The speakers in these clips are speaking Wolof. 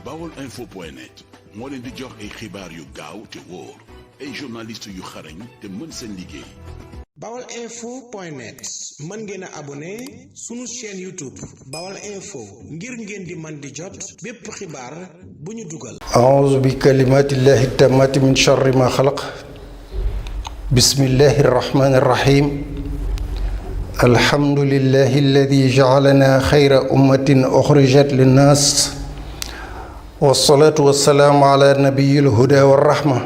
baolinfo.net moo leen di jox ay xibaar yu gaaw te wóor ay journaliste yu xarañ te mën seen liggéey. baolinfo.net mën ngeen a abonné sunu chaîne YouTube Baol Info ngir ngeen di man di jot bépp xibaar bu ñu dugal. a'uuzu bi kalimaatillahi tammati min sharri ma xalaq. bismillahi rahmaani rahim. alhamdulillahi alladi ja'alana xayra ummatin uxrijat linnaas. wassalaatu wassalaamu ala nabiyil huda wa rahma.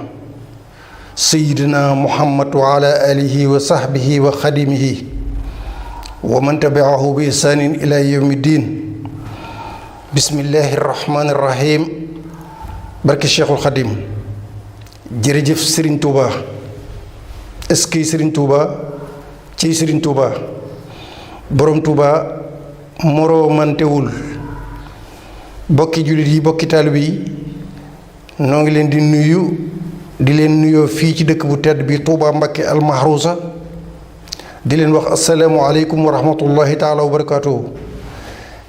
sayyidina muhammad wa ala alihi wa sahbihi wa xadimihi wa man tabi'ahu bi ihsaanin ila yawmi diin. bismillahi rahmaani rahim. barke Cheikhul Xadim. jërëjëf Serigne Touba. est-ce que Serigne Touba ci Serigne Touba borom Touba moroomantewul. bokki jullit yi bokki taalib yi noo ngi leen di nuyu di leen nuyoo fii ci dëkk bu tedd bi Touba Mbakke almahrusa di leen wax asalaamualeykum wa rahmatullahi taala wa barakaatuhu.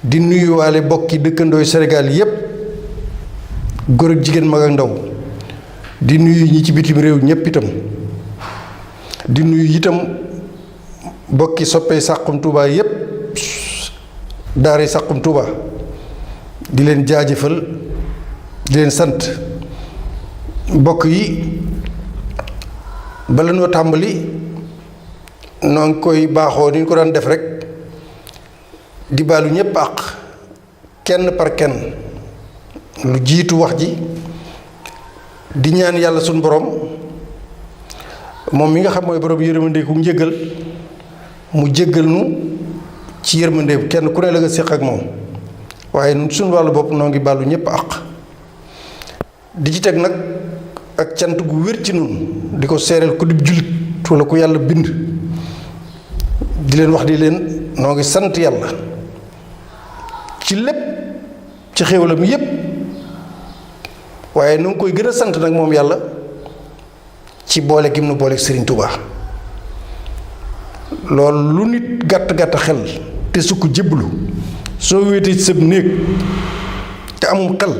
di nuyuwaale bokki dëkkandooy Sénégal yépp góor ak jigéen mag ak ndaw. di nuyu ñi ci bitim réew ñépp itam. di nuyu itam bokki soppee Saxum Touba yépp daara Saxum Touba di leen jaajëfal di leen sant. mbokk yi bala noo tàmbali noo ngi koy baaxoo ni ñu ko daan def rek di baalu ñépp àq kenn par kenn lu jiitu wax ji di ñaan yàlla sunu borom moom mi nga xam mooy borom yërmande ku njëggal mu jéggal nu ci yërmande kenn ku ne la nga séq ak moom waaye nun suñu wàllu bopp noo ngi baalu ñépp àq di ci teg nag ak cant gu wér ci nun di ko seereel ku dib jullit walla ku yàlla bind di leen wax di leen noo ngi sant yàlla ci lépp ci xéewalam yépp waaye nu ngi koy gën a sant nag moom yàlla ci boole gim nu boole Serigne Touba. loolu lu nit gàtt-gàtt xel te su ko jébbalu soo wéetee ci sab néeg te amum xel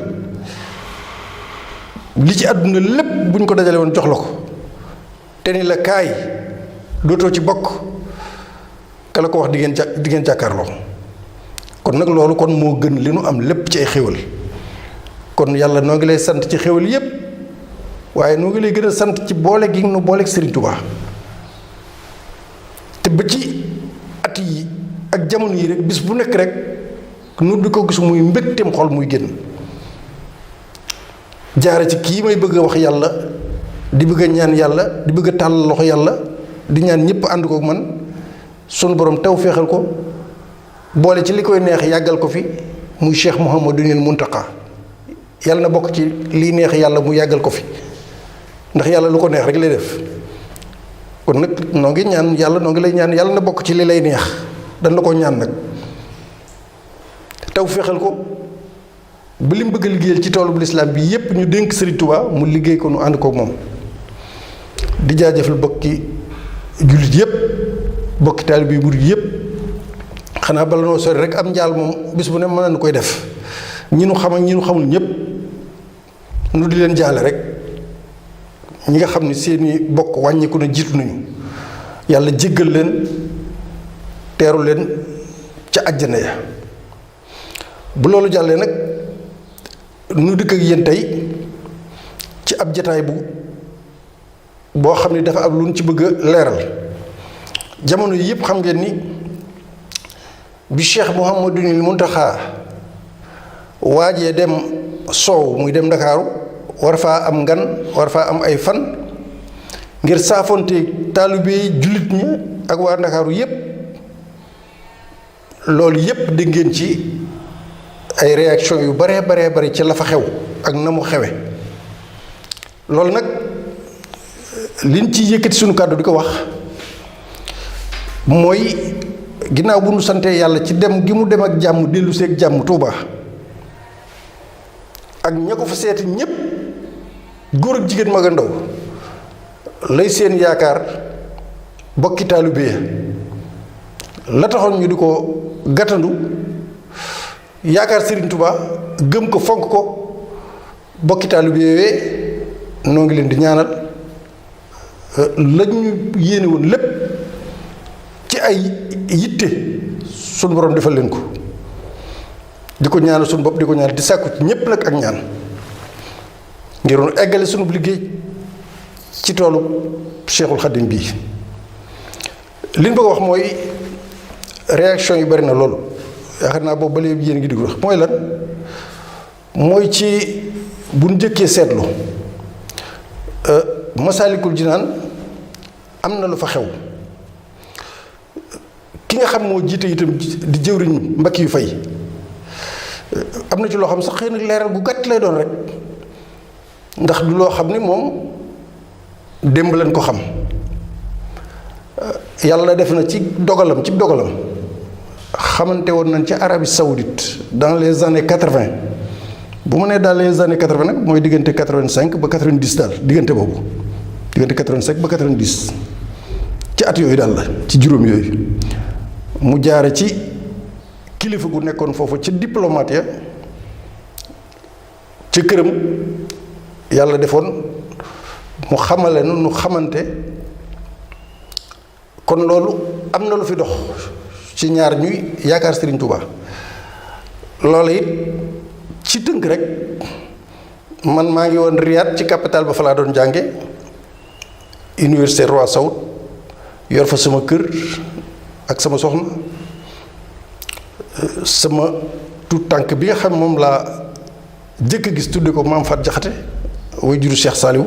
li ci àdduna lépp bu ñu ko dajale woon jox la ko te ni la kaay dootoo ci bokk ka la ko wax di ngeen jàkkaarloo kon nag loolu kon moo gën li nu am lépp ci ay xéwal kon yàlla noo ngi lay sant ci xéwal yépp waaye noo ngi lay gën a sant ci boole gi nu booleeg Serigne Touba te ba ci at yi ak jamono yi rek bis bu nekk rek nu di ko gis muy mbégteem xol muy génn jaare ci kii may bëgg a wax yàlla di bëgg a ñaan yàlla di bëgg a tàll loxo yàlla di ñaan ñëpp ànd ko man sunu borom taw féexal ko boole ci li koy neex yàggal ko fi muy Cheikh Mouhamadunil Muntaqa yàlla na bokk ci liy neex yàlla mu yàggal ko fi ndax yàlla lu ko neex rek lay def kon nag noo ngi ñaan yàlla noo ngi lay ñaan yàlla na bokk ci li lay neex dañ la ko ñaan nag taw féexal ko ba li mu bëgg a liggéeyal ci toolu bu lislaam bi yépp ñu dénk Serigne Touba mu liggéey ko nu ànd kook moom di jaajëfal bokki jullit yépp bokki taalibe yi murid yépp xanaa bala noo sori rek am njaal moom bis bu ne mën nañu koy def ñi nu xam ak ñi nu xamul ñépp nu di leen jaale rek ñi nga xam ne seeni bokk wàññiku na jiitu nañu yàlla jéggal leen teeru leen ca àjjana ya bu loolu jàllee nag nu dëkk ak yéen tey ci ab jataay boo xam ne dafa am lu ñu ci bëgg a leeral jamono yi yëpp xam ngeen ni bi Cheikh Mouhamadunil Muntaxa waajee dem soow muy dem Ndakaaru war faa am ngan war faa am ay fan ngir saafonte taalibe jullit ñi ak waa Ndakaaru yépp loolu yépp dégg ngeen ci ay réaction yu baree bari ci la fa xew ak na mu xewe loolu nag liñ ci yëkkati sunu kàddu di ko wax mooy ginnaaw bu nu santee yàlla ci dem gi mu dem ak jàmm dellu seeg jàmm Tuuba ak ña ko fa seeti ñépp góor ak jigéen mag a ndaw lay seen yaakaar bokki taalibe la taxoon ñu di ko gàttandu yaakaar Serigne Touba gëm ko fonk ko bokki taalibe yooyee noo ngi leen di ñaanal lañ ñu yéene woon lépp ci ay yitte sunu borom defal leen ko di ko ñaanal sunu bopp di ko ñaanal di sàkku ci ñépp nag ak ñaan ngir nu eggale sunu liggéey ci toolu Cheikhul Khadim bii li ñu bëgg a wax mooy réaction yi bari na loolu yaakaar naa boobu ba léegi yéen ngi diggu wax mooy lan mooy ci bu ñu njëkkee seetlu Masaalikul Jinaan am na lu fa xew ki nga xam moo jiite itam di jëwriñ Mbacke yu fay am na ci loo xam sax xëy na leeral gu gàtt lay doon rek ndax du loo xam ni moom démb leen ko xam yàlla def na ci dogalam xamante woon nañ ci Arabie Saoudite dans les années 80 bu ma nee dans les années 80 nag mooy diggante 85 ba 90 daal diggante boobu diggante 85 ba 90 ci at yooyu daal la ci juróom yooyu mu jaare ci kilifa gu nekkoon foofu ca diplomate ya ca këram yàlla defoon mu xamale nu xamante kon loolu am na lu fi dox ci ñaar ñuy yaakaar Serigne Touba loolu it ci tënk rek man maa ngi woon Riyad ci capital ba fa laa doon jànge université Roi Saoud yor fa sama kër ak sama soxna sama tout tànk bi nga xam moom laa jëkk a gis tudde ko maam Fat Jaxate way juru Cheikh Saliou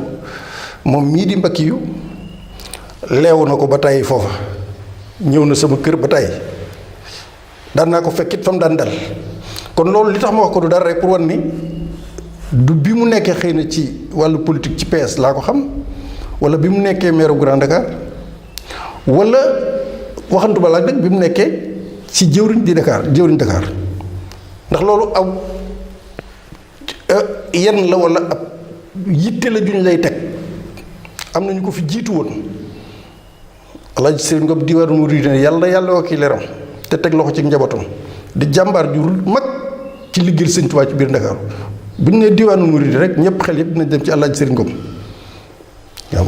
moom mii di Mbacke yu leewu na ko ba tàyyi foofa ñëw na sama kër ba tàyyi daan naa ko fekkit fa mu daan dal kon loolu li tax ma wax ko du dara rek pour wan ni du bi mu nekkee xëy na ci wàllu politique ci PS laa ko xam wala bi mu nekkee maire Grand Dakar wala waxantu ba laa dëgg bi mu nekkee ci jëwriñ Dakar ndax loolu aw yenn la wala ab yitte la juñ lay teg am na ñu ko fi jiitu woon Alaaji Sëriñ Ngom diwaanu Murid yàlla waa kii leeram te teg loxo ci njabootam di jàmbaar ju mag ci liggéeyal Sëriñ Tuubaa ci biir Ndakaaru bu ñu nee diwaanu Murid rek ñëpp xel yëpp dinañ dem ci Alaaji Sëriñ Ngom waaw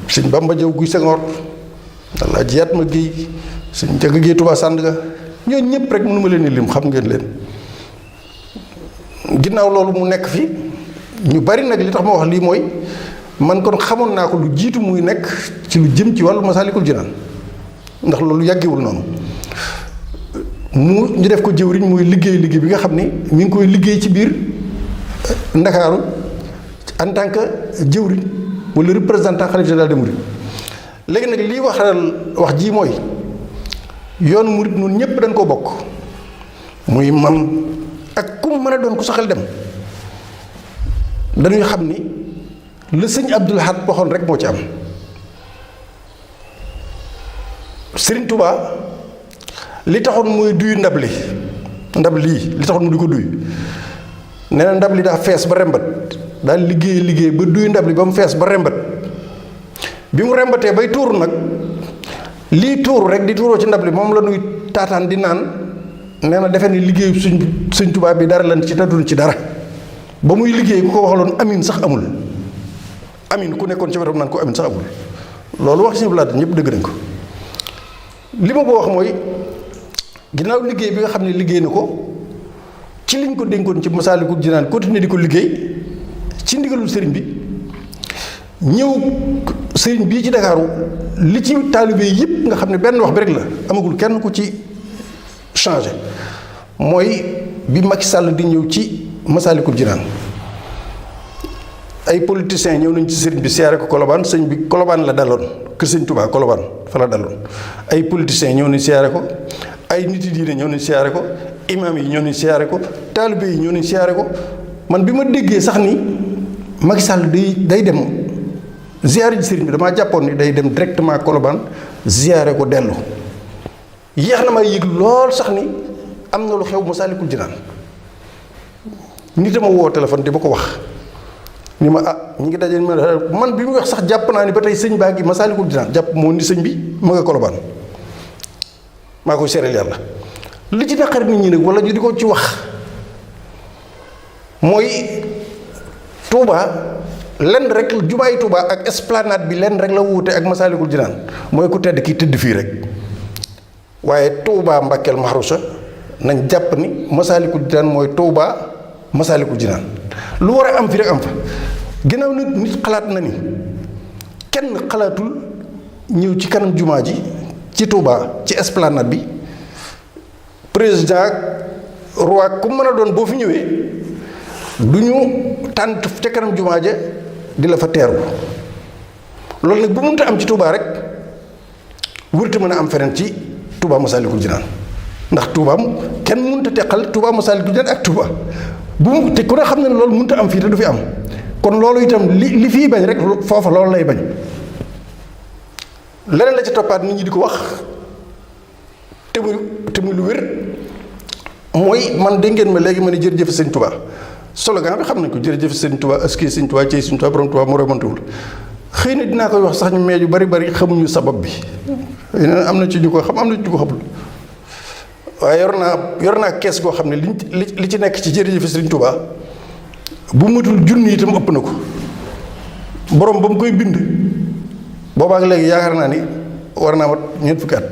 Sëriñ Bamba Jaw Guy Senghor Alaaji Yatma Géey Sëriñ Njaga Géey Tuubaa Sandaga ñooñu ñëpp rek mënuma leen lim xam ngeen leen ginnaaw loolu mu nekk fi ñu bari nag li tax ma wax lii mooy man kon xamoon naa ko lu jiitu muy nekk ci lu jëm ci wàllu Masaalikul Jinaan ndax loolu yàggewul noonu ñu def ko jëwriñ muy liggéey bi nga xam ni mi ngi koy liggéey ci biir Ndakaaru en tant que jëwriñ wala représentant xalifa général des mourides léegi nag lii wax ji mooy yoonu murid noonu ñëpp dañ ko bokk muy man ak ku mu mën a doon ku saxal dem dañuy xam ni la sëñ Abdul Ahad waxoon rek moo ci am Serigne Touba li taxoon muy duy ndab lii li taxoon mu di ko duy nee na ndab li daa fees ba rembat daal liggéey ba duy ndab li ba mu fees ba rembat bi mu rembatee bay tuuru nag lii tuuru rek di tuuroo ci ndab li moom la nuy taataan di naan nee na defe ni liggéeyu sëñ Touba bi dara lan ci tadduñ ci dara ba muy liggéey ku ko waxaloon amin sax amul amin ku nekkoon ci wetam naan ko amin sax amul loolu wax si blaat ñëpp dëgg nañ ko li ma boo wax mooy ginnaaw liggéey bi nga xam ne liggéey na ko ci liñ ko dénkoon ci Masaalikul Jinaan continuer di ko liggéey ci ndigalul sëriñ bi ñëw sëriñ bii ci Dakaaru li ci taalibe yëpp nga xam ne benn wax bi rek la amagul kenn ku ci changé mooy bi Macky Sall di ñëw ci Masaalikul Jinaan ay politiciens ñëw nañ ci sëriñ bi siyaare ko Colobane sëñ bi Colobane la daloon kër sëñ Touba Colobane fa la daloon ay politiciens ñëw nañ siyaare ko ay nit yi diine ñëw nañ siyaare ko imam yi ñëw nañ siyaare ko taalibe yi ñëw nañ siyaare ko man bi ma déggee sax ni Macky Sall day dem ziyaare ji sëriñ bi damaa jàppoon ni day dem directement Colobane ziyaare ko dellu yéex na may yëg lool sax ni am na lu xew Masaalikul Jinaan nit dama woo téléphone di ba ko wax ni ma ñi ngi daje man bi mu wax sax jàpp naa ni ba tey sëñ baa ngi Masaalikul Jinaan jàpp moo ni sëñ bi ma nga Colobane maa koy seereel yàlla li ci naqari nit ñi nag wala ñu di ko ci wax mooy Touba lenn rek jumaay Touba ak esplanade bi lenn rek la wuute ak Masaalikul Jinaan mooy ku tedd ki tëdd fii rek waaye Touba Mbàkkeel Mahrousa nañ jàpp ni Masaalikul Jinaan mooy Touba Masaalikul Jinaan lu war a am fi rek am fa ginnaaw nit xalaat na ni kenn xalaatul ñëw ci kanam jumaa ji ci Touba ci esplanade bi président roi ku mën a doon boo fi ñëwee du ñu tànt ca kanam jumaa ja di la fa teeru loolu nag bu mënta am ci Touba rek wërta mën a am feneen ci Touba Masaalikul Jinaan ndax Touba kenn mënta teqal Touba Masaalikul Jinaan ak Touba bu te ku ne xam ne loolu mënta am fii te du fi am kon loolu itam li fii bañ rek foofa loolu lay bañ leneen la ci toppaat nit ñi di ko wax te muy lu wér mooy man dégg ngeen ma léegi ma ne jërëjëf sëñ Touba slogan bi xam nañ ko jërëjëf sëñ Touba aski sëñ Touba cey sëñ Touba borom Touba moo remontewul xëy na dinaa koy wax sax ñu mais yu bari xamuñu sabab bi am na ci ñu ko xam am na ci ñu ko xamul waaye yor naa kees goo xam ne li ci nekk ci jërëjëf sëñ Touba bu matul junni itam ëpp na ko borom ba mu koy bind boobaak léegi yaakaar naa ni war naa mat ñeent fukki at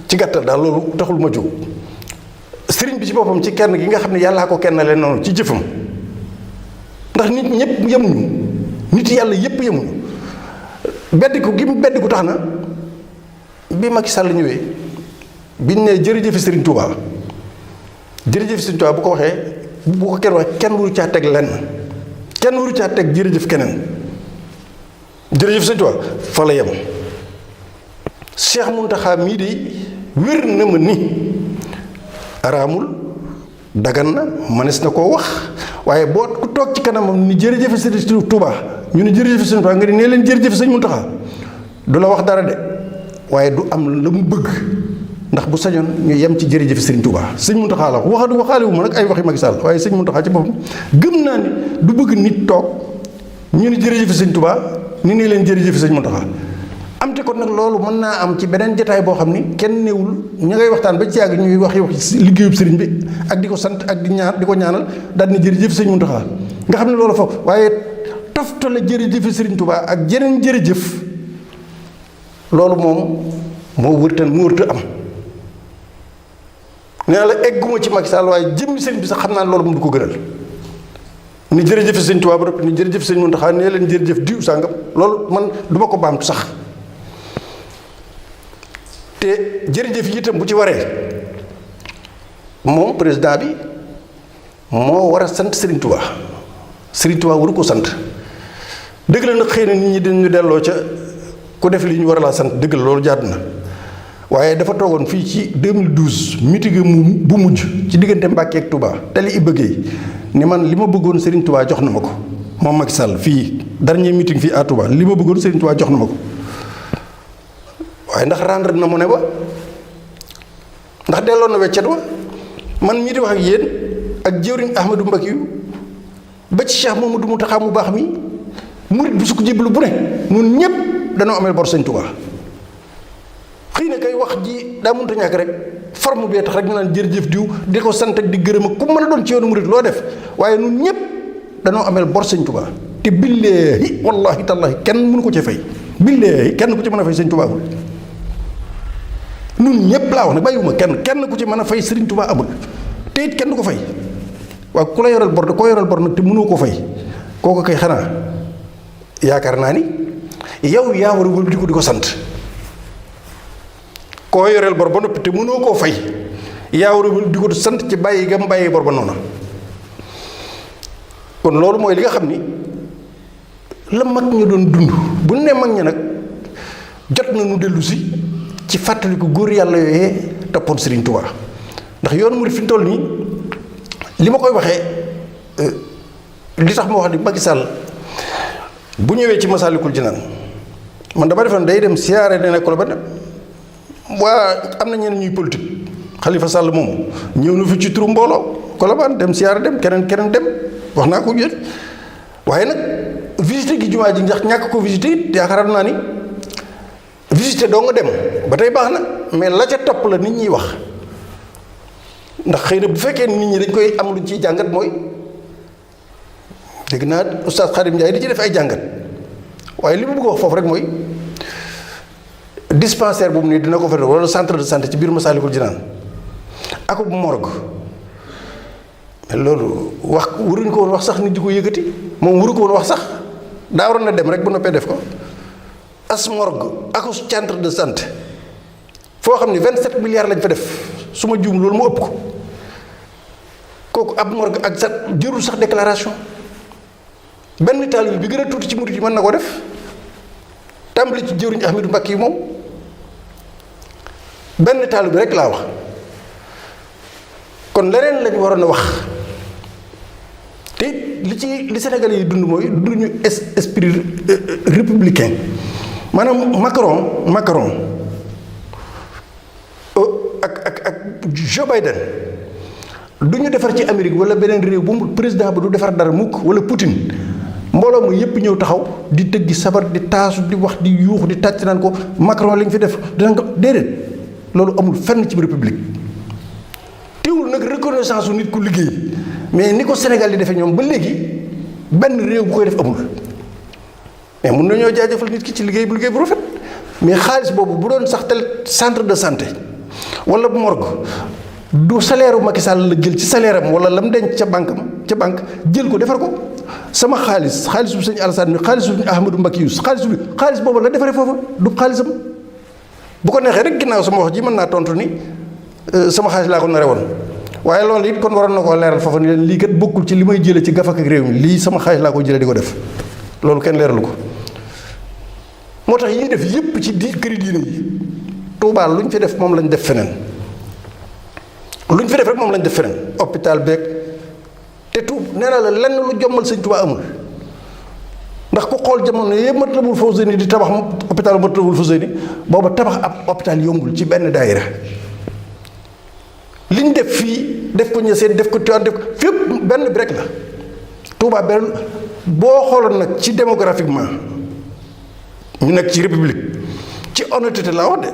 ci gàttal daal loolu taxul ma jóg sëriñ bi ci boppam ci kenn gi nga xam ne yàllaa ko kenn leen noonu ci jëfam ndax nit ñëpp yemuñu nit yàlla yëpp yemuñu beddiku gi mu beddiku tax na bi Macky Sall ñëwee biñ ne jërëjëf sëriñ Touba jërëjëf sëriñ Touba bu ko waxee bu ko kenn waxee kenn waru caa teg lenn kenn waru caa teg jërëjëf keneen jërëjëf sëriñ Touba fa la yem Cheikh Mountakha mii de wér na ma ni araamul dagan na mënees na koo wax waaye boo ku toog ci kanamam ni jërëjëf sëriñ Touba ñu ne jërëjëf sëriñ Touba nga ne nee leen jërëjëf sëriñ Mountakha du la wax dara de waaye du am la mu bëgg ndax bu sañoon ñu yem ci jërëjëf sëriñ Touba sëñ Mountakha la waxaale wu ma nag ay waxi Macky Sall waaye sëñ Mountakha ci boppam gëm naa ni du bëgg nit toog ñu ne jërëjëf sëriñ Touba ni nee leen jërëjëf sëriñ Mountakha am te kon nag loolu mën naa am ci beneen jotaay boo xam ni kenn néewul ña ngay waxtaan ba ci yàgg ñuy wax liggéeyub sëriñ bi ak di ko sant ak di ko ñaanal daal ni jërëjëf sëriñ Mountakha nga xam ne loolu foofu waaye toftale jërëjëf sëriñ Touba ak jeneen jërëjëf loolu moom moo wërta am nee na la egguma ci Macky Sall waaye jëmmi sëriñ bi sax xam naa loolu moom du ko gënal ni jërëjëf sëriñ Touba ba ni jërëjëf sëriñ Mountakha nee leen jërëjëf diw sàngam loolu man du ma ko baamtu sax te jërëjëf yi itam bu ci waree moom président bi moo war a sant Serigne Touba Serigne Touba waru ko sant dëgg la nag xëy na nit ñi dañu delloo ca ku def li ñu war a laa sant dëgg la loolu jaadu na waaye dafa toogoon fii ci 2012 meeting bu mujj ci diggante Mbàkke ak Touba tali i bëggee ni man li ma bëggoon Serigne Touba jox na ma ko moom Macky Sall fii dernier meeting fii à Touba li ma bëggoon Serigne Touba jox na ma ko waaye ndax rendre na mu ne ba ndax delloo na weccet wa man mii di wax ak yéen ak jëwriñ Ahmadou Mbacké ba ci Cheikh Mamadou Mountakha mu baax mi murit bu su ko jébbalu bu ne ñun ñëpp dañoo amee bor Sëñ Touba xëy na kay wax ji daa mënta ñàkk rek forme bee tax rek ñu naan jërëjëf diw di ko sant ak di gërëm ak ku mën a doon ci yoonu murit loo def waaye ñun ñëpp dañoo amee bor Sëñ Touba te billaahi wallaahi tallaahi kenn mënu ko ci fay billaahi kenn ku ci mën a fay Sëñ Touba amul ñun ñëpp laa wax ne bàyyiwuma kenn ku ci mën a fay Sëriñ Touba amul te it kenn du ko fay waaw ku la yoral bor da koo yoral bor nag te mënoo ko fay kooku kay xanaa yaakaar naa ni yow yaa war a wël di ko sant koo yoreel bor ba noppi te mënoo koo fay yaa war a wël di ko sant ci bàyyi gam bàyyi bor ba noona kon loolu mooy li nga xam ni la mag ñu doon dund bu ne mag ñi nag jot na nu dellu si ci fàttaliku góor yàlla yooyee toppoon Serigne Touba ndax yoon mu fi mu toll nii li ma koy waxee li tax ma wax ni Macky Sall bu ñëwee ci Masaalikul Jinaan man dama defoon day dem siyaare ne nekk ba ne waa am na ñeneen ñuy politique Khalifa Sall moom ñëw na fi ci turu mbooloo Colobane dem siyaare dem keneen dem wax naa ko yéen waaye nag visité gi jumaa ji ndax ñàkk ko visité it yaakaar naa ni visité doo nga dem ba tey baax na mais la ca topp la nit ñiy wax ndax xëy na bu fekkee nit ñi dañ koy am luñ ciy jàngat mooy dégg naa oustaz Khadim Ndiaye di ci def ay jàngat waaye li mu bëgg wax foofu rek mooy dispensaire boobu nii dina ko fa def wala centre de santé ci biir Massalikul Jinaan ak morgue loolu wax waruñu ko woon wax sax nit di ko yëkkati moom waru ko woon wax sax daa waroon na dem rek bu noppee def ko as morgue ak centre de santé foo xam ni 27 milliards lañ fa def su ma juum loolu mu ëpp ko kooku ab morgue ak sa jërul sax déclaration benn taalibe bi gën a tuuti ci murid yi mën na ko def tàmbali ci jëruñ Ahmadou Mbacké yi moom benn taalibe bi rek laa wax kon leneen lañ waroon a wax te li Sénégalais yi dund mooy dunduñu esprit républicain maanaam Macron ak Joe Biden du ñu defar ci Amérique wala beneen réew bu mu président ba du defar dara mukk wala Poutine mbooloo mu yépp ñëw taxaw di tëggi sabar di taasu di wax di yuux di tàcc naan ko Macron lañ fi def dinañ ko déedéet loolu amul fenn ci république teewul nag reconnaissance su nit ku liggéey mais ni ko Sénégal di defee ñoom ba léegi benn réew bu koy def amul mais mun nañoo jaajëfal nit ki ci liggéey bu rafet mais xaalis boobu bu doon sax tel centre de santé wala morgue du salaire u Macky Sall la jël ci salaire am wala lam denc ca banque jël ko defar ko sama xaalis bu sëñ Alassane mi xaalis bu sëñ Ahmadou Mbacké yu xaalis boobu la defaree foofa du xaalisam bu ko neexee rek ginnaaw sama wax ji mën naa tontu ni sama xaalis laa ko nare woon waaye loolu it kon waroon na koo leeral foofa ni leen lii kat bokkul ci li may jëlee ci gafak ak réew mi lii sama xaalis laa ko jëlee di ko def loolu kenn leeralu ko moo tax yi ñuy def yépp ci këri diine yi Tuubaa lu ñu fi def moom lañ def feneen lu ñu fi def rek moom lañ def feneen hôpital beeg te nee naa la lenn lu jommal sëñ Tuubaa amul ndax ku xool jamono yëpp Matlabul Fawzayni di tabax hôpital Matlabul Fawzayni booba tabax ab hôpital yombul ci benn daayira li ñu def fii def ko Niassène def ko Tivaouane def ko fépp benn bi rek la Tuubaa benn boo xooloon nag ci démographiquement ñu nekk ci république ci honnêteté laa wax de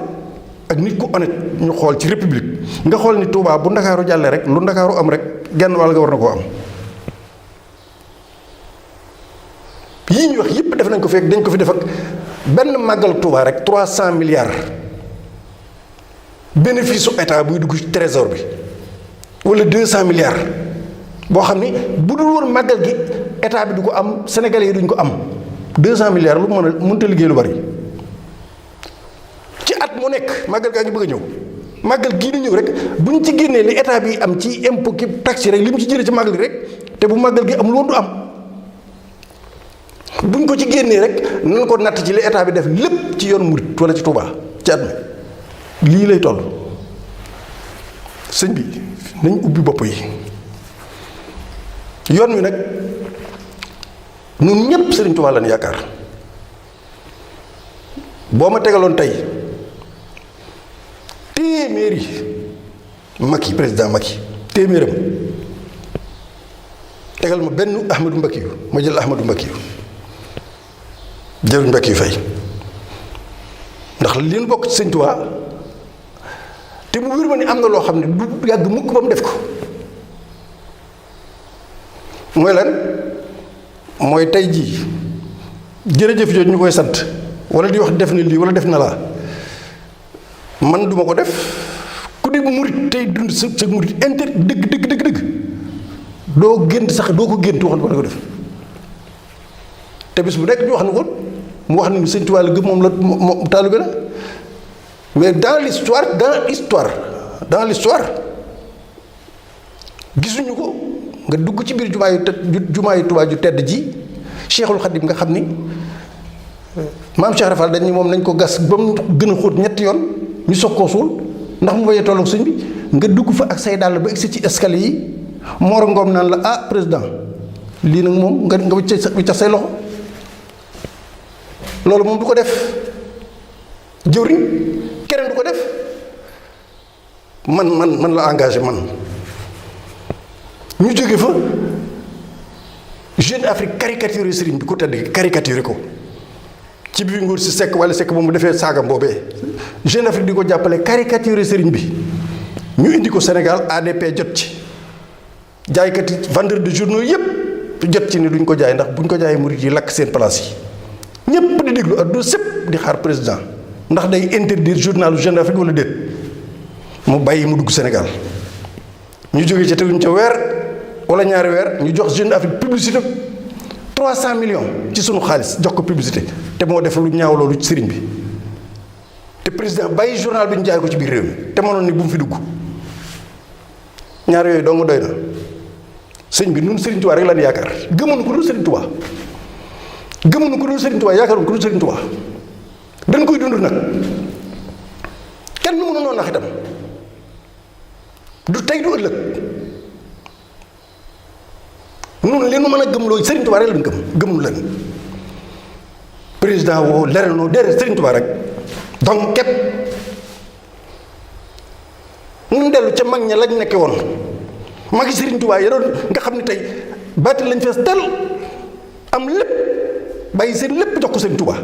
ak nit ku honnête ñu xool ci république nga xool ni Touba bu ndakaaru jàllee rek lu ndakaaru am rek genn wàll nga war na koo am yii ñu wax yépp def nañ ko fekk dañ ko fi def ak benn màggal Touba rek 300 milliards bénéfice su état buy dugg ci trésor bi wala 200 milliards boo xam ni bu dul woon màggal gi état bi du ko am sénégalais yi duñ ko am 200 milliards lu mënut a liggéey lu bari. mu nekk màggal gaa ngi bëgg a ñëw màggal gii di ñëw rek bu ñu ci génnee li état bi am ci impôt ki taxe rek li mu ci jëlee ci màggal gi rek te bu màggal gi amul woon du am bu ñu ko ci génnee rek nan ko natt ci li état bi def lépp ci yoon murit wala ci Touba ci at mi lii lay toll sëñ bi nañ ubbi bopp yi yoon wi nag ñun ñépp Sëriñ Touba lañ yaakaar boo ma tegaloon tey téeméeri Macky président Macky téeméeram tegal ma benn Ahmadou Mbacké yu ma jël Ahmadou Mbacké yu jëruñ Mbacké yu fay ndax li ñu bokk ci Sëñ Tuubaa te mu wér ma ni am na loo xam ne du yàgg mukk ba mu def ko mooy lan mooy tey jii jërëjëf jooju ñu koy sant wala di wax def na lii wala def na laa man duma ko def ku di murit tey dund sa murit dëgg doo gént sax doo ko gént wax na ko def te bis bu nekk ñu wax na ko mu wax ni Sëñ Tuubaa la gëm moom la moom taalibe la mais dans l'histoire gisuñu ko nga dugg ci biir jumaa yu Tuubaa ju tedd ji Cheikhul Khadim nga xam ni maam Cheikh Rafal dañ ni moom nañ ko gas ba mu gën a xóot ñetti yoon ñu soog koo suul ndax mu bayee tolloog sëñ bi nga dugg fa ak say dàll ba egsi ci escalier yi Mor Ngom naan la ah président lii nag moom nga wiccax say loxo loolu moom du ko def jëwriñ keneen du ko def man la engagé man ñu jóge fa Jeune Afrique caricaturé sëriñ bi ku tedd caricaturé ko ci biir nguur si sekk wala sekk moom mu defee saagam boobee Jeune Afrique di ko jàppale caricaturé sëriñ bi ñu indi ko Sénégal ADP jot ci jaaykat yi vendeur de journaux yépp jot ci ni duñ ko jaay ndax buñ ko jaayee murit yi lakk seen place yi ñépp di déglu adduna sépp di xaar président ndax day interdire journalu Jeune Afrique wala déet mu bàyyi mu dugg Sénégal ñu jógee ca teguñ ca weer wala ñaari weer ñu jox Jeune Afrique publicité 300 millions ci sunu xaalis jox ko publicité te moo def lu ñaaw loolu ci sëriñ bi te président bàyyi journal bi ñu jaay ko ci biir réew mi te mënoon ni bu mu fi dugg ñaar yooyu dong doy na sëñ bi nun Sëriñ Tuubaa rek lan yaakaar gëmuñu ko dul Sëriñ Tuubaa gëmuñu ko dul Sëriñ Tuubaa yaakaaruñu ko dul Sëriñ Tuubaa dañ koy dund nag kenn mënu noonu nax itam du tey du ëllëg nun li nu mën a gëm looyu Sëriñ Tuubaa rek lañ gëmul leen président woo leral noo déedéet Sëriñ Tuubaa rek donc képp nun dellu ca mag ña lañ nekke woon magi Sëriñ Tuubaa ya doon nga xam ne tey baati lañ fees tel am lépp bàyyi seen lépp jox ko Sëriñ Tuubaa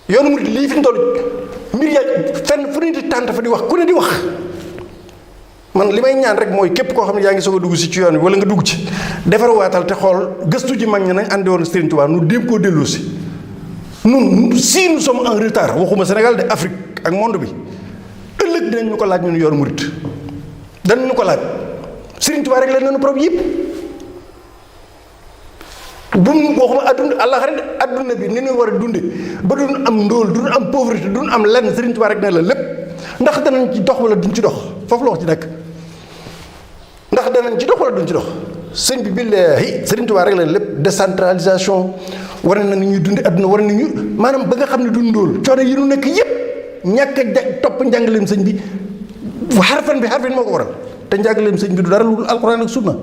yoonu murid lii fi mu toll mbir ya fenn fu ne di tànt fa di wax ku ne di wax man li may ñaan rek mooy képp koo xam ne yaa ngi soog a dugg si ci yoon wi wala nga dugg ci defarwaatal te xool gëstu ji mag ñi nañ àndi woon Sëriñ Tuubaa nu déem koo dellu si nun si nous sommes en retard waxuma Sénégal de Afrique ak monde bi ëllëg dinañ ñu ko laaj ñun yoonu murid danañ ñu ko laaj Sëriñ Tuubaa rek la nañu problème yëpp bu mu waxuma adduna àllaxira adduna bi ni ñu war a dunde ba duñ am ndóol duñ am pauvreté duñ am lenn Sëriñ Tuubaa rek ne la lépp ndax danañ ci dox wala duñ ci dox foofu la wax ci nekk ndax danañ ci dox wala duñ ci dox sëñ bi billaahi Sëriñ Tuubaa rek la lépp décentralisation war na ni ñuy dunde adduna war na ñu maanaam ba nga xam ne duñ ndóol coono yi ñu nekk yëpp ñàkk a topp njàngaleem sëñ bi xarfan moo ko waral te njàngaleem sëñ bi du dara lu alxuraan ak sunna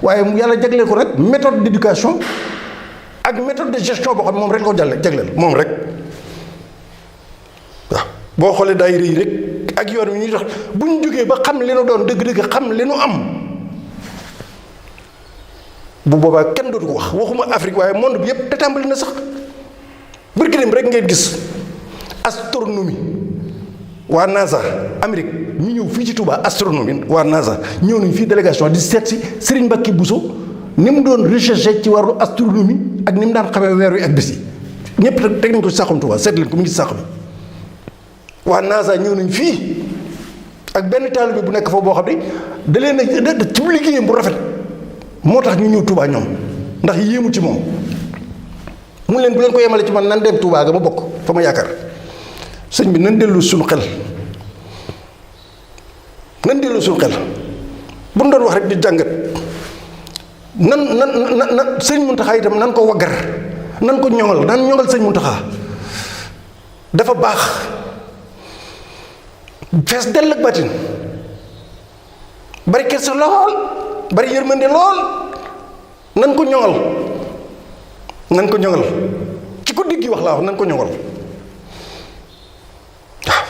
waaye mu yàlla jagleel ko rek méthode d'éducation ak méthode de gestion boo xam ne moom rek ko jagleel moom rek waaw boo xoolee daayira yi rek ak yoon wi ñuy dox bu ñu jógee ba xam li nu doon dëgg-dëgg xam li nu am bu boobaa kenn dootu ko wax waxuma Afrique waaye monde bi yépp te tàmbali na sax bërki dem rek ngeen gis astronomie waa NASA Amérique ñu ñëw fii ci Touba astronomie waa NASA ñëw nañu fii délégation di seet si Serigne Mbacké Bousso ni mu doon recherché ci wàllu astronomie ak ni mu daan xamee weer wi ak bés yi ñëpp teg nañ ko ci Saxum Touba seet leen ko mu ngi ci Saxum waa NASA ñëw nañ fii ak benn taalibe bu nekk foofu boo xam ne da leen a ci liggéeyam bu rafet moo tax ñu ñëw Touba ñoom ndax yéemu ci moom mu leen bu leen ko yemale ci man nan dem Touba ga ma bokk fa ma yaakaar sëñ bi nan dellu suñu xel bu ñu doon wax rek di jàngat nan sëñ Muntaxa itam nan ko waggar nan ko ñoŋal nan ñoŋal sëñ Muntaxa dafa baax fees dell ak batin bari kersa lool bari yërmande lool nan ko ñoŋal ci ko diggi wax laa wax nan ko ñoŋal waaw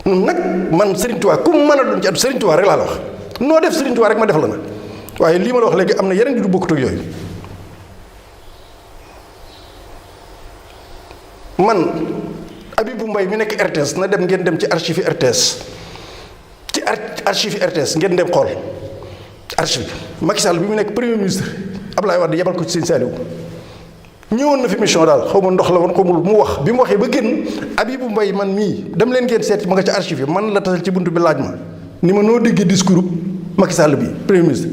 nun nag man Sëriñ Tuubaa ku mu mën a doon ci at Sëriñ Tuubaa rek laa la wax noo def Sëriñ Tuubaa rek ma def la na waaye lii ma la wax léegi am na yeneen di du bokkut ak yooyu man Abibou Mbaye mi nekk RTS na dem ngeen dem ci archive RTS ci archive RTS ngeen dem xool archive Macky Sall bi mu nekk premier ministre Abdoulaye Wade yebal ko ci Sëñ Saliou ñëwoon na fi mission daal xaw ma ndox la woon xamul mu wax bi mu waxee ba génn Abibou Mbaye man mii dem leen ngeen seet ma nga ci archive yi man la tasal ci buntu bi laaj ma ni ma noo déggee discours Macky Sall bi premier ministre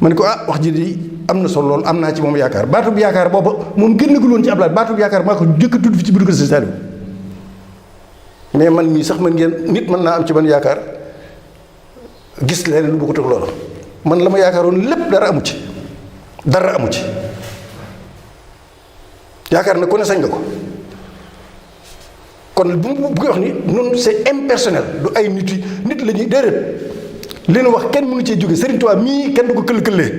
ma ne ko wax ji di am na solo lool am naa ci moom yaakaar baatub yaakaar booba moom génnagul woon ci Abdoulaye baatub yaakaar maa ko jëkk a tudd fi ci biir kër Sëñ Saliou mais man mii sax man ngeen nit mën naa am ci man yaakaar gis leneen lu bokkut ak loolu man la ma yaakaaroon lépp dara amu ci yaakaar na ku ne sañ nga ko kon bu koy wax ni noonu c'est impersonnel du ay nit la ñuy déedéet li nu wax kenn mënu cee jóge Sëriñ Tuubaa mii kenn du ko këll-këllee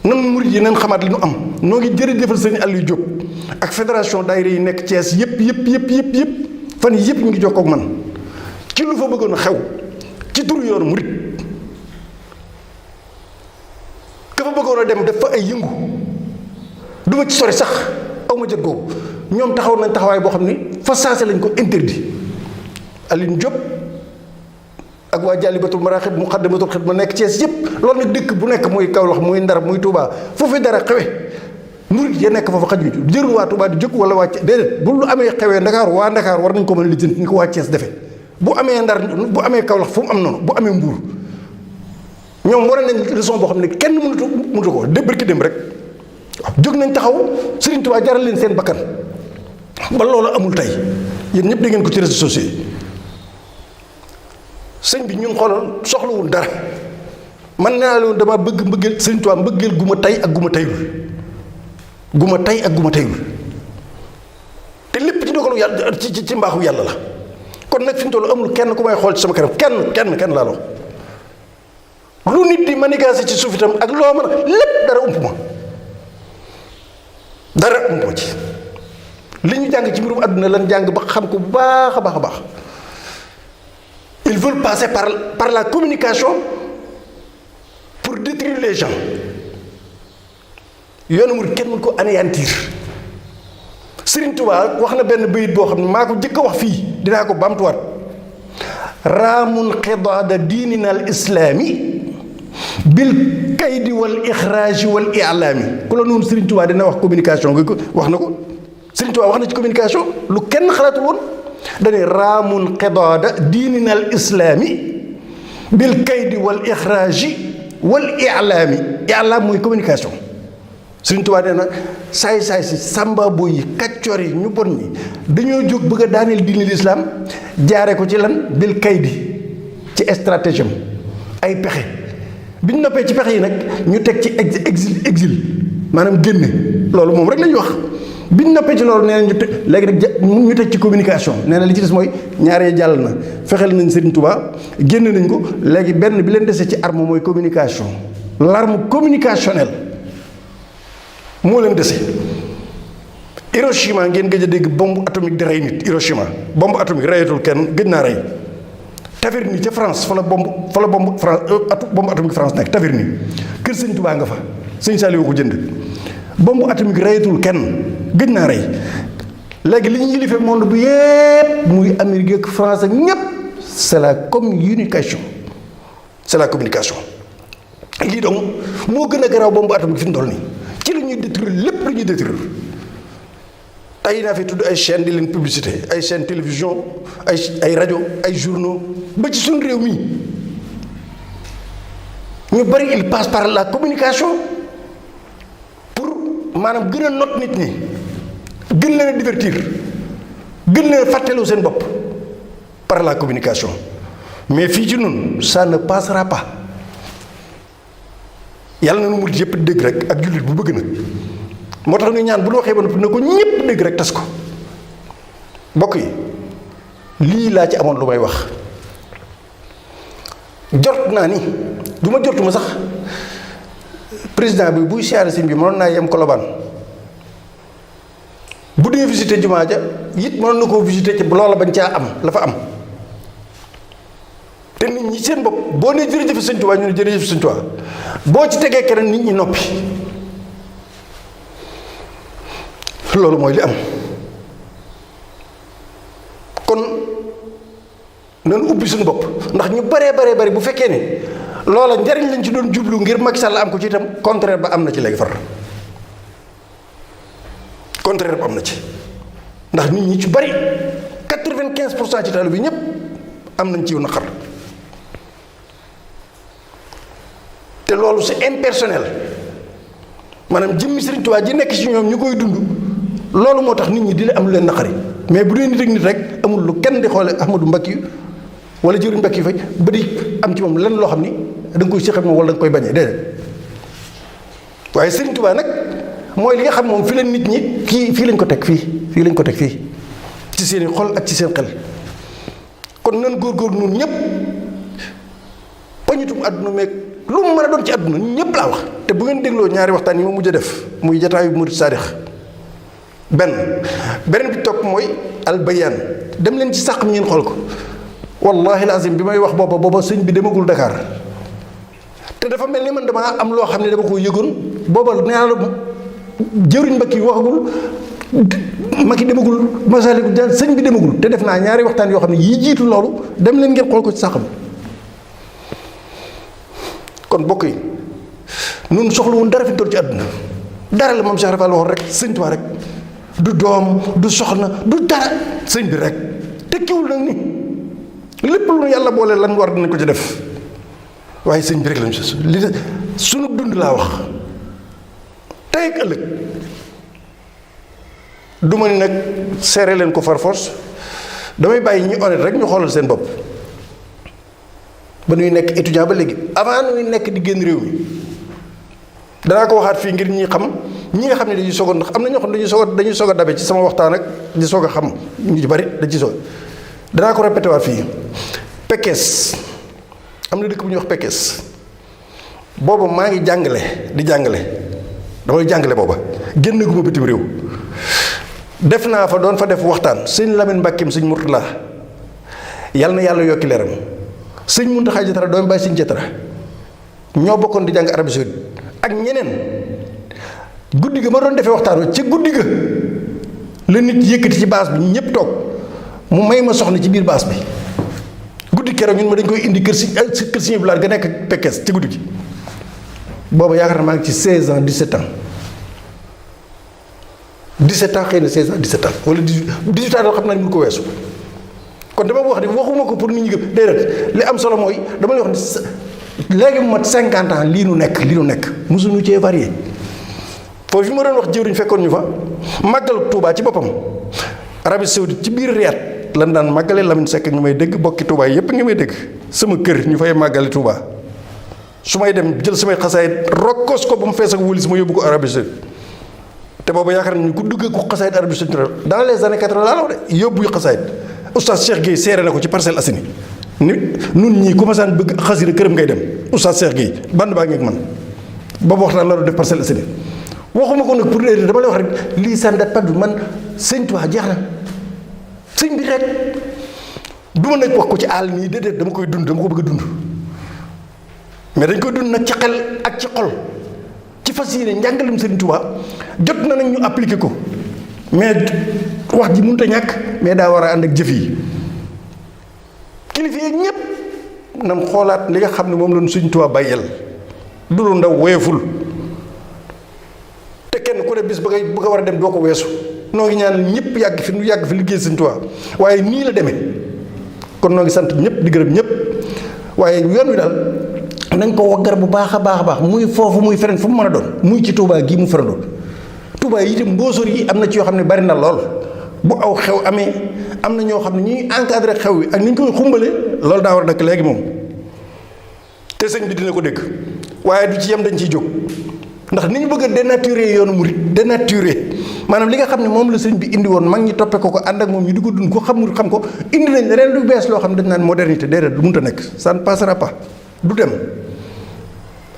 nan murid yi nan xamaat li nu am noo ngi jërëjëfal Sëriñ Aliou Diop ak fédération daayira yi nekk Thiès yëpp fan yi yëpp ñu ngi jokkoo ak man ci lu fa bëggoon a xew ci turu yoonu murid ka fa bëggoon a dem def fa ay yëngu du ma ci sori sax aw ma jot googu ñoom taxaw nañ taxawaay boo xam ni fa saase lañ ko interdit Aliou Diop ak waa Jaalibatul Maraaxib Muqaddamatul Xidma nekk Thiès yëpp loolu nag dëkk bu nekk muy Kaolack muy Ndar muy Touba foofu dara xewe murid ya nekk foofu xajuñu jërul waa Touba di jóg wala waa déedéet bu lu amee xewee Ndakaar waa Ndakaar war nañ ko mën a lijjanti ni ko waa Thiès defe bu amee Ndar bu amee Kaolack fu mu am noonu bu amee Mbuur ñoom war nañ leçon boo xam ne kenn mënatu ko débbal ki dem rek waaw jóg nañ taxaw Serigne Touba jaral leen seen bakkan ba loolu amul tey yéen ñëpp da ngeen ko ci réseaux sociaux yi sëñ bi ñun xoolal soxlawul dara man naa leen dama bëgg mbëggeel Serigne Touba mbëggeel gu ma tey ak gu ma teyul te lépp ci dogalu yàlla ci mbaaxu yàlla la kon nag fi mu toll amul kenn ku may xool ci sama kanam kenn laa loo lu nit di manigaase ci suuf itam ak loo mën a lépp dara ump ma ci li ñu jàng ci mbirum àdduna lan jàng ba xam ko bu baax a baax ils veulent passer par la communication pour détruire les gens yoonu murid kenn mën ko anéantir Serigne Touba wax na benn bayit boo xam ne maa ko jëkk a wax fii dinaa ko baamtuwaat raamun xidaada diinina al islaami bil kaydi wal ixraaji wal ilaami ku la noonu Serigne Touba dina wax communication nga ko wax na ko Serigne Touba wax na ci communication lu kenn xalaatul woon dane raamun xidaada diinina al islaami bil kaydi wal ixraaji wal ilaam mooy communication Serigne Touba nee na saay si sàmba boy yi kaccoor yi ñu bon ñi dañoo jóg bëgg a daaneel diini lislaam jaare ko ci lan bil kaydi ci stratégie ay pexe bi ñu noppee ci pexe yi nag ñu teg ci exil maanaam génne loolu moom rek la ñuy wax bi ñu noppee ci loolu nee na léegi nag ñu teg ci communication nee na li ci des mooy ñaaree jàll na fexeel nañ Serigne Touba génne nañ ko léegi benn bi leen desee ci arme mooy communication l'arme communicationnelle moo leen dese. Hiroshima ngeen gëj a dégg bombe atomique di rey nit Hiroshima bombe atomique reyatul kenn gëj naa rey Taverny ca France fa la bombe atomique France nekk Taverny kër Sëñ Touba nga fa Sëñ Saliou ko jënd bombe atomique reyatul kenn gëj naa rey léegi li ñu yilifee monde bu yépp muy Amérique ak France ak ñépp c'est la communication lii donc moo gën a garaaw bombe atomique fi mu toll nii ci la ñuy détruire lépp lu ñuy détruire tey naa fi tudd ay chaîne di leen publicité ay chaîne télévision ay rajo ay journaux ba ci suñu réew mi ñu bari il passe par la communication pour maanaam gën a not nit ñi gën leen a divertir gën leen a fàtteloo seen bopp par la communication mais fii ci ñun ça ne passera pas yàlla na nu murit yëpp dégg rek ak jullit bu bëgg nag moo tax ñu ñaan bu ñu waxee ba noppi ne ko ñëpp dégg rek tas ko mbokk yi lii laa ci amoon lu may wax jort naa ni du ma jortuma sax président bi buy siyaare sëñ bi mënoon naa yem Colobane bu dee visité jumaa ja it mënoon na koo visité ci loola bañ caa am la fa am te nit ñi seen bopp boo nee jërëjëf Sëñ Tuubaa ñu ne jërëjëf Sëñ Tuubaa boo ci tegee keneen nit ñi noppi loolu mooy li am kon nañu ubbi suñu bopp ndax ñu baree bu fekkee ne loola njariñ lañ ci doon jublu ngir Macky Sall am ko ci itam contraire ba am na ci léegi far contraire ba am na ci ndax nit ñi ci bari 95% ci taalibe bi ñëpp am nañ ci yu naqar te loolu c'est impersonnel maanaam jëmmi Sëriñ Tuubaa ji nekk ci ñoom ñu koy dund loolu moo tax nit ñi di la am lu leen naqari mais bu dee nit ak nit rek amul lu kenn di xoole Ahmadou Mbacké wala jëriñ Mbacké Faye ba di am ci moom lenn loo xam ni da nga koy séq ak moom wala da nga koy bañee déedéet waaye Sëriñ Tuubaa nag mooy li nga xam moom fi leen nit ñi fii lañ ko teg fii lañ ko teg fii ci seen i xol ak ci seen xel kon nan góorgóorlu ñun ñëpp pañitum àdduna meeg lu mu mën a doon ci àdduna ñëpp laa wax te bu ngeen dégloo ñaari waxtaan yi ma mujj a def muy jataayu murid saadix beneen bi topp mooy albayaan dem leen ci sàq mi ngeen xool ko wallahi alazim bi may wax booba sëñ bi demagul Dakar te dafa mel ni man damaa am loo xam ne dama ko yëgoon booba nee naa la jëriñ Mbacke waxagul Macky demagul Massalikul Jinaan sëñ bi demagul te def naa ñaari waxtaan yoo xam ne yii jiitu loolu dem leen ngeen xool ko ci sàq mi kon bokk yi nun soxlawul dara fi ñu toll ci àdduna dara la moom Cheikh Rafal waxoon rek sëñ Tuubaa rek du doom du soxna du dara sëñ bi rek tekkiwul nag ni lépp lu yàlla boole lan war dinañ ko ci def waaye sëñ bi rek lañ sos li sunu dund laa wax tey ak ëllëg du ma ni nag seere leen ko far force damay bàyyi ñi honnête rek ñu xoolal seen bopp ba nuy nekk étudiant ba léegi avant nuy nekk di génn réew mi danaa ko waxaat fii ngir ñi nga xam ne dañuy soog a ndax am na ñoo xam ne dañuy soog a dabe ci sama waxtaan ak di soog a xam ñu ci bari dañ ci soog danaa ko répété waat fii Pekes am na dëkk bu ñuy wax Pekes booba maa ngi di jàngale damay jàngale booba génn gu ma bitim réew def naa fa doon fa def waxtaan sëñ Lamine Mbàkkeem sëñ Murtala yàlla na yàlla yokki leeram sëñ Muntaxa Jatara doomu bàyyi sëñ Jatara ñoo bokkoon di jàng Arabie Saoudite ak ñeneen guddi ga ma doon defee waxtaan wa ca guddi ga la nit yëkkati ci baas bi ñëpp toog mu may ma soxna ci biir baas bi guddi keroog ñun ma dañ koy indi kër si blaat ga nekk Pekes ci guddi gi booba yaakaar na maa ngi ci 16 ans 17 ans 17 ans xëy na 16 ans 17 ans wala 18 ans xam naa ni mënu ko weesu kon dama wax ni waxuma ko pour nit ñi gëm déedéet li am solo mooy dama lay wax ni léegi mu mat 50 ans lii nu nekk mosuñu cee varié foofu fi ma doon wax jëwriñ fekkoon ñu fa màggal Touba ci boppam Arabie Saoudite ci biir Riyad lan daan màggale Lamine Seck ñu may dégg bokki Touba yépp nga may dégg sama kër ñu fay màggale Touba su may dem jël samay xasaayit rokkos ko ba mu fees ak wëlis ma yóbbu ko Arabie Saoudite te boobu yaakaar nañu ku duggee ku xasaayit Arabie Saoudite dans les années 80 laa la wax de yóbbu xasaayit oustaz Cheikh Gueye seere na ko ci Parcelles Assainies ni nun ñii ku ma saan bëgg xasida këram ngay dem oustaz Cheikh Gueye band baa ngeeg man boobu waxtaan la doon def Parcelles Assainies waxuma ko nag pour léegi dama lay wax rek lii ça ne date pas du man sëñ Tuubaa jeex na sëñ bi rek du ma nekk wax ko ci àll nii déedéet dama koy dund dama ko bëgg a dund mais dañ koy dund nag ci xel ak ci xol ci fas yéene njàngalem sëriñ Tuubaa jot na nag ñu appliqué ko mais wax ji mënut a ñàkk mais daa war a ànd ak jëf yi kilifa yi ñépp nam xoolaat li nga xam ne moom la ñu sëriñ Tuubaa bàyyeel du lu ndaw woyeful te kenn ku ne bis ba nga war a dem doo ko weesu noo ngi ñaan ñëpp yàgg fi nu yàgg fi liggéey sëriñ Tuubaa waaye nii la demee kon noo ngi sant ñëpp di gërëm ñëpp waaye yoon wi daal nañ ko waggar bu baax a baax muy foofu muy feneen fu mu mën a doon muy ci Touba gii mu farandoon Touba yi itam mbóosóor yi am na ci yoo xam ne bari na lool bu aw xew amee am na ñoo xam ne ñuy encadré xew wi ak ni ñu koy xumbale loolu daa war a dakk léegi moom te sëñ bi dina ko dégg waaye du ci yem dañ ciy jóg ndax ni ñu bëgg a dénaturer yoonu murit dénaturer maanaam li nga xam ne moom la sëñ bi indi woon mag ñi toppe ko ànd ak moom ñu di ko dund ko xam xam ko indi nañ leneen lu bees loo xam ne dañ naan modernité déedéet du mënta nekk ça ne passera pas du dem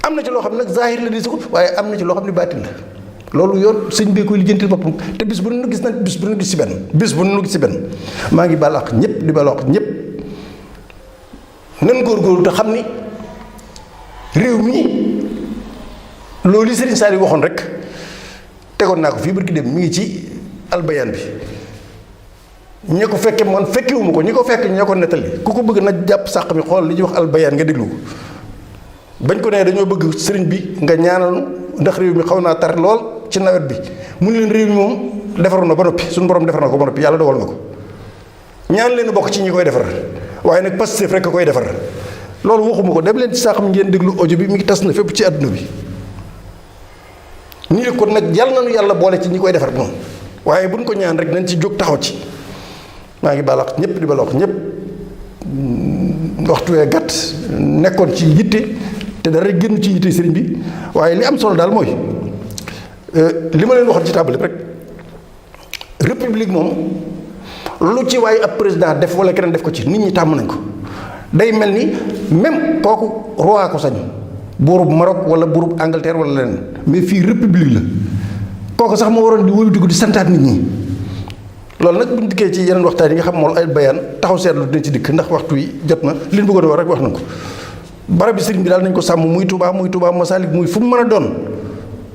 am na ci loo xam ne nag zahir la di si ko waaye am na ci loo xam ne baatin la loolu yoon sëñ bi koy lijjantil boppam te bis bu nu gis na bis bu nu gis si benn maa ngi baal ak ñëpp di baal ak ñëpp nan góorgóorlu te xam ni réew mi loolu li Serigne Saliou waxoon rek tegoon naa ko fii barki dem mi ngi ci albayaan bi ñi ko fekke man fekkewuma ko ñi ko fekk ñoo ko nettali ku ko bëgg na jàpp sàq mi xool li ñuy wax albayaan nga déglu ko bañ ko nee dañoo bëgg sëriñ bi nga ñaanal ndax réew mi xaw naa tar lool ci nawet bi mu ne leen réew mi moom defaru na ba noppi suñu borom defar na ko ba noppi yàlla dogal na ko ñaan leen bokk ci ñi koy defar waaye nag Pastef rek a koy defar loolu waxuma ko dem leen ci sàq mi ngeen déglu audio bi mi ngi tas na fépp ci àdduna bi ñu ne ko nag yàlla nañu yàlla boole ci ñi koy defar moom waaye buñ ko ñaan rek nañ ci jóg taxaw ci maa ngi balax ñëpp di balax ñëpp waxtu wee gàtt nekkoon ci yitte te dara génn ci yitte sëriñ bi waaye li am solo daal mooy li ma leen waxoon ci tàmbali rek république moom lu ci waaye ab président def wala keneen def ko ci nit ñi tàmm nañ ko day mel ni même kooku roi ko sañ buurub Maroc wala buurub Angleterre wala leneen mais fii république la kooku sax moo waroon di wëlbatiku di santaat nit ñi loolu nag bu ñu dikkee ci yeneen waxtaan yi nga xam moom ay bayaan taxaw seetlu dina ci dikk ndax waxtu yi jot na li ñu bëggoon a wax rek wax na ko barab bi sëriñ bi daal nañ ko sàmm muy Touba Masalik muy fu mu mën a doon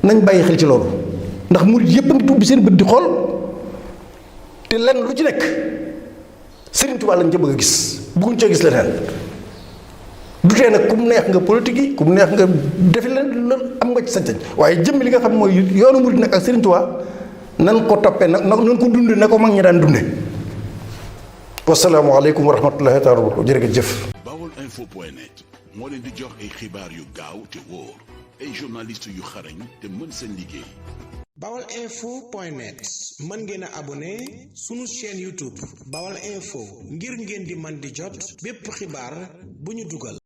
nañ bàyyi xel ci loolu ndax murit yëpp a ngi tubbi seen bët di xool te lenn lu ci nekk sëriñ Touba lañ ca bëgg a gis bëgguñ cee gis leneen du tee nag ku mu neex nga politique yi ku mu neex nga defi leen am nga ci sañ-sañ waaye jëmmi li nga xam mooy yoonu murid nag ak Sëriñ Tuubaa nan ko toppee nag nan ko dunde na ko mag ñi daan dunde wasalaamualeykum wa rahmatullahi taala wa barakatuh jërëjëf. Baolinfo.net moo leen di jox ay xibaar yu gaaw te wóor ay journaliste yu xarañ te mën seen liggéey. Baolinfo.net mën ngeen a abonné sunu chaîne YouTube Baol Info ngir ngeen di man di jot bépp xibaar bu ñu dugal.